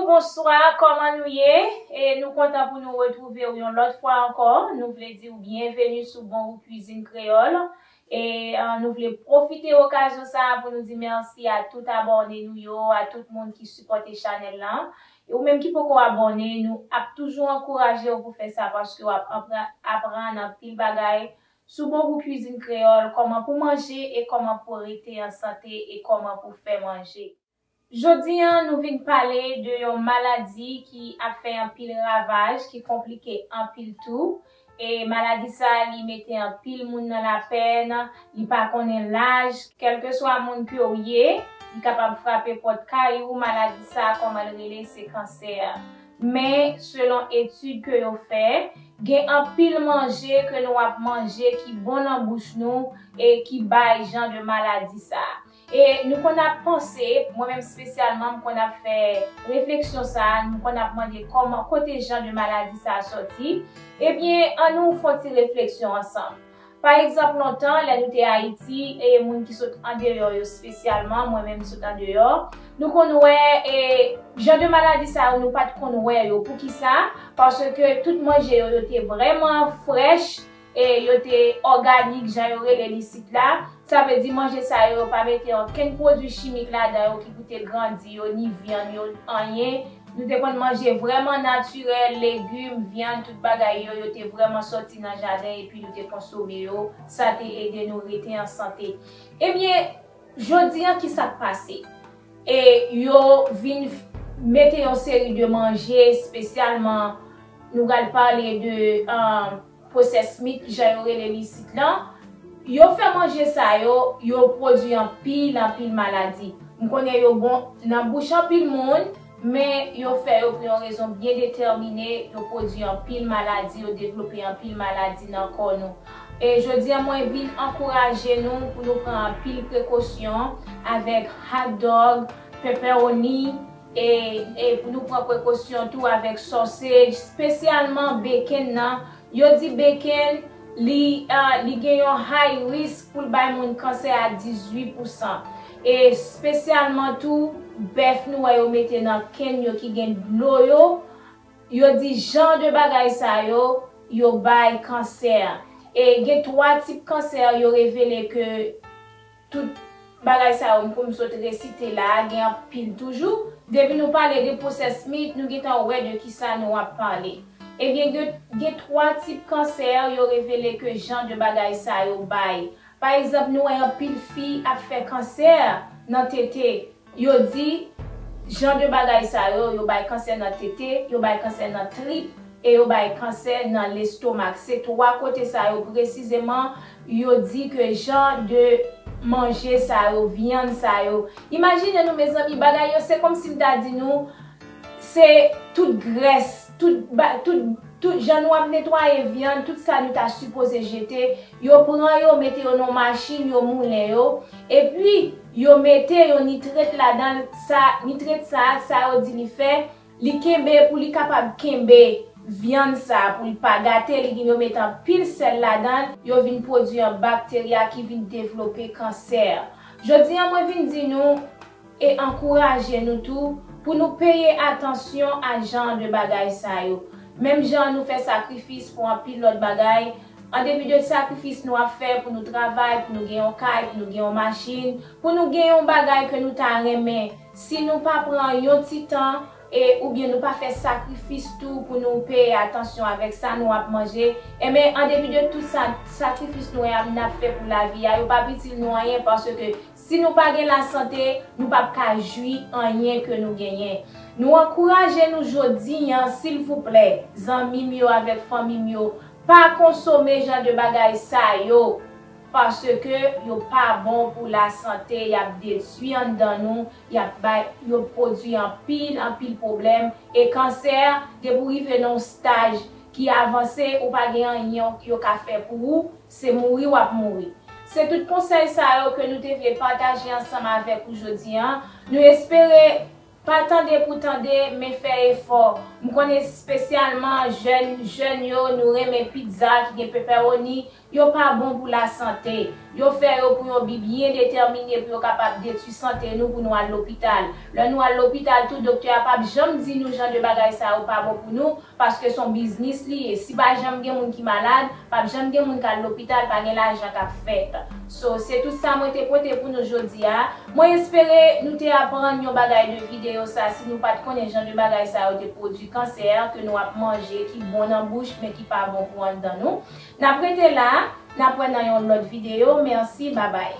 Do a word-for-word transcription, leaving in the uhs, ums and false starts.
Bonswa, kòman nou ye? E nou kontan pou nou retwouve w yon lòt fwa ankò. Nou vle di w byenveni sou Bon Gou Kwizin Kreyòl. E, ah, nou vle pwofite okazyon sa a pou nou di mèsi a tout abòne nou yo, a tout moun ki sipòte chanèl lan. E ou menm ki poko abòne, nou ap toujou ankouraje w pou fè sa paske w ap apra-, aprann anpil bagay sou Bon Gou Kwizin Kreyòl, kòman pou manje e kòman pou rete an sante e kòman pou fè manje. Jodi a, nou vin pale de yon maladi ki ap fè anpil ravaj, ki konplike anpil tou. E maladi sa a, li mete anpil moun nan lapèn, li pa konnen laj, kèlkeswa moun ke w ye, li kapab frape pòt kay ou. Maladi sa a, kòman l rele, se kansè. Men, selon etid ke yo fè, gen anpil manje ke nou ap manje ki bon nan bouch nou e ki bay jan de maladi sa a. E nou konn ap panse, mwen menm espesyalman, m konn ap fè refleksyon sa a, m konn ap mande kòman, kote jan de maladi sa a sòti. Ebyen, ann nou fè yon ti refleksyon ansanm. Pa egzanp, lontan, lè nou te Ayiti, e moun ki sot andeyò yo espesyalman, mwen menm m sot andeyò, nou konn wè, e, jan de maladi sa yo, nou pa t konn wè yo. Poukisa? Paske tout manje yo, yo te vrèman frèch, e yo te òganik, jan yo rele l isit la. Sa vle di manje sa yo, yo pa mete okenn pwodui chimik ladan yo ki pou te grandi yo, ni vyann yo, anyen. Nou te konn manje vrèman natirèl, legim, vyann, tout bagay yo, yo te vrèman sòti nan jaden epi nou te konsome yo. Sa te ede nou rete an sante. Ebyen, jodi a, ki sa k pase? E yo vin f-, mete yon seri de manje, espesyalman, nou pral pale de, um, processed meat, jan yo rele l isit lan. Yo fè manje sa yo, yo pwodui anpil, anpil maladi. M konnen yo bon nan bouch anpil moun, men yo fè yo pou yon rezon byen detèmine, yo pwodui anpil maladi, yo devlope anpil maladi nan kò nou. E jodi a, mwen vin ankouraje nou pou nou pran anpil prekosyon avèk hot dog, pepperoni, e, e pou nou pran prekosyon tou avèk sausage, espesyalman bacon nan. Yo di bacon, li, ah, li gen yon high risk pou l bay moun kansè a dizuit pousan. E espesyalman tou, bèf nou wè yo mete nan kenn yo ki gen dlo yo, yo di jan de bagay sa yo, yo bay kansè. E gen twa tip kansè yo revele ke tout bagay sa yo, m konn sot resite la a, gen anpil toujou. Depi nou pale de processed meat, nou gentan wè de kisa nou ap pale. Ebyen, gen, gen twa tip kansè yo revele ke jan de bagay sa yo bay. Pa egzanp, nou wè anpil fi ap fè kansè nan tete. Yo di, jan de bagay sa yo, yo bay kansè nan tete, yo bay kansè nan trip, e yo bay kansè nan lestomak. Se twa kote sa yo presizeman, yo di ke jan de manje sa yo, vyann sa yo. Imajine nou, mezanmi, bagay yo, se kòmsi m ta di nou, se tout grès, tout ba-, tout, tout jan nou ap netwaye vyann, tout sa nou ta sipoze jete, yo pran yo, mete yo nan machin, yo moulen yo, epi yo mete yo nitret ladan l, sa, nitret sa a, sa yo di li fè, li kenbe pou li kapab kenbe vyann sa a, pou li pa gate, li gen yo mete anpil sèl ladan l, yo vin pwodui yon bakterya ki vin devlope kansè. Jodi a, mwen vin di nou, e ankouraje nou tou pou nou peye atansyon a jan de bagay sa yo. Menm jan nou fè sakrifis pou anpil lòt bagay, an depi de sakrifis nou ap fè pou nou travay, pou nou gen yon kay, pou nou gen yon machin, pou nou gen yon bagay ke nou ta renmen, si nou pa pran yon ti tan, e oubyen nou pa fè sakrifis tou pou nou peye atansyon avèk sa nou ap manje, enben, an depi de tout sa, sakrifis nou ap, n ap fè pou lavi a, yo p ap itil nou anyen, paske si nou pa gen lasante, nou p ap ka jwi anyen ke nou genyen. Nou ankouraje nou jodi a, silvouplè, zanmi m yo avèk fanmi m yo, pa konsome jan de bagay sa yo, paske yo pa bon pou lasante, y ap detwi anndan nou, y ap bay, yo pwodui anpil, anpil pwoblèm. E kansè, depi w rive nan yon staj ki avanse, ou pa gen anyen yo ka fè pou ou, se mouri w ap mouri. Se tout konsèy sa yo ke nou te vle pataje ansanm avèk ou jodi a. Nou espere Pa tande pou tande, men fè efò. M konnen espesyalman jèn, jèn yo, nou renmen pizza ki gen pepperoni. Yo pa bon pou lasante. Yo fè yo pou yo bi byen detèmine pou yo kapab detwi sante nou pou nou al lopital. Lè nou al lopital tou, doktè a p ap janm di nou jan de bagay sa yo pa bon pou nou, paske se yon biznis li ye. Si pa janm gen moun ki malad, p ap janm gen moun k al lopital, pa gen lajan k ap fèt. So, se tout sa mwen te pote pou nou jodi a. Mwen espere nou te aprann yon bagay de videyo sa. Si nou pa t konnen jan de bagay sa yo te pwodui kansè ke nou ap manje, ki bon nan bouch, men ki pa bon pou anndan nou. N ap rete la, n ap wè nan yon lòt videyo. Mèsi, babay.